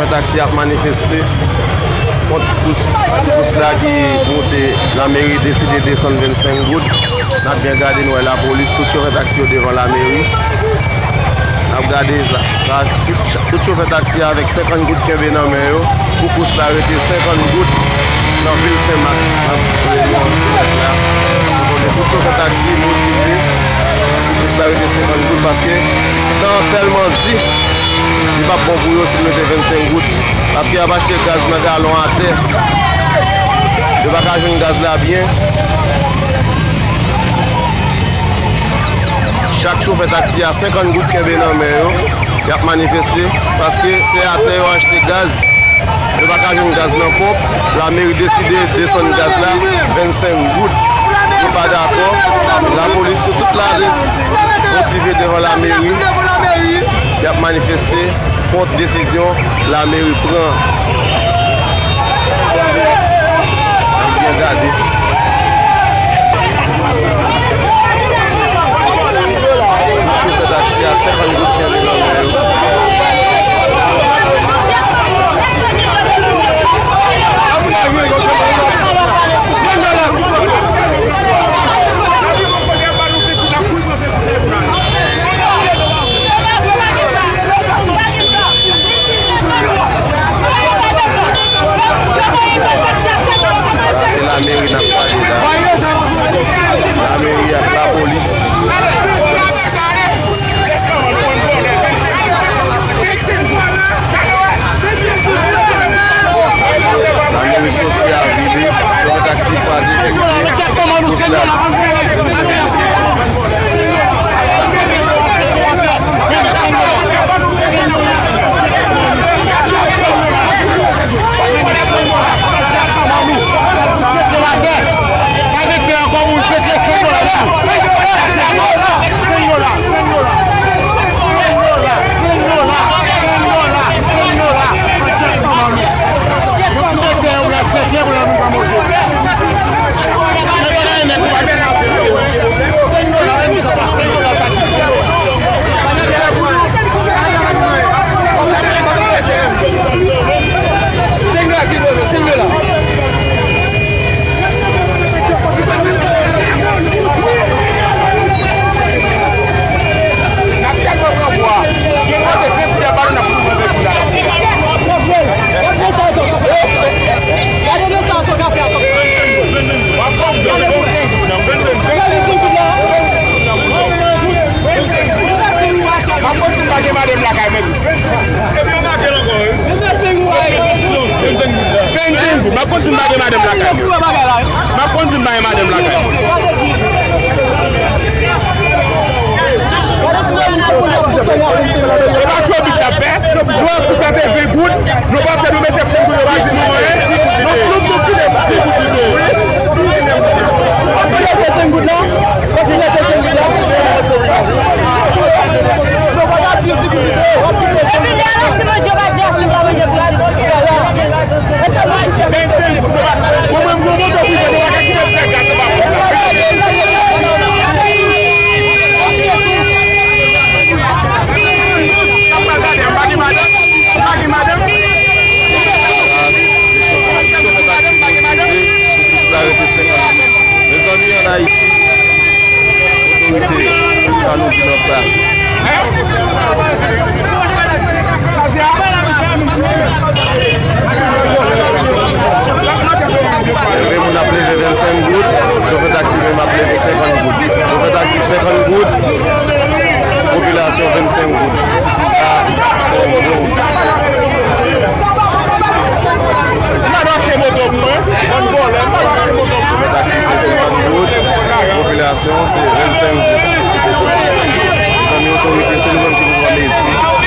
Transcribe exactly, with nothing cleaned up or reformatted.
Taksi ap manifeste kont kous, kous la ki moute, lameri deside desann vennsenk goud. N ap byen gade, n wè lapolis, tout chofè taksi yo devan lameri. N ap gade la, la, tout, tout chofè taksi avèk senkant goud kenbe nan men yo pou kous la rete senkant goud nan vil Senmak. N ap voye nou an dirèk la. Tout chofè taksi motive pou kous la rete senkant goud paske tan an tèlman di, li p ap bon pou yo si l rete vennsenk goud. Paske y ap achte gaz nan galon atè. Yo pa ka jwenn gaz la byen. Chak chofè taksi a senkant goud kenbe nan men yo. Y ap manifeste paske se atè yo achte gaz. Yo pa ka jwenn gaz nan ponp. Lameri deside desann gaz la vennsenk goud. Yo pa dakò. Lapolis yo tout la motive devan lameri. Y ap manifeste kont desizyon lameri pran. N ap byen gade. Chofè taksi a senkant goud kenbe nan men yo. Ala, se lameri n ap pale la. Lameri ak lapolis. Lameri soti a vini. Chofè taksi kwaze. Kous la. Vennsenk goud. M ap konn si m pa gen madanm lakay mwen. M ap konn si m pa gen madanm lakay mwen. E pa chobit l ap fè. Nou ap pouse ven goud. Nou pa fè nou mete fon pou yo pa di nou anyen. Nou, nou, nou kite ti goud li te ye. Ou pa konn lè te senk goud la? Ou pa konn lè te senk goud la? Nou pa ka di ti goud li te ye. Ou pa di te senk goud. Mezanmi, ann Ayiti, otorite, sa nou di nan sa? Leve moun ap leve vennsenk goud, chofè taksi menm ap leve senkant goud. Chofè taksi senkant goud, popilasyon vennsenk goud. Sa, se yon gwo. Madan achte moto pou mwen, bann vòlè, madan achte moto pou mwen. Chofè taksi se senkant goud, popilasyon se vennsenk goud. Mezanmi, otorite, se nou menm ki pou pran mezi.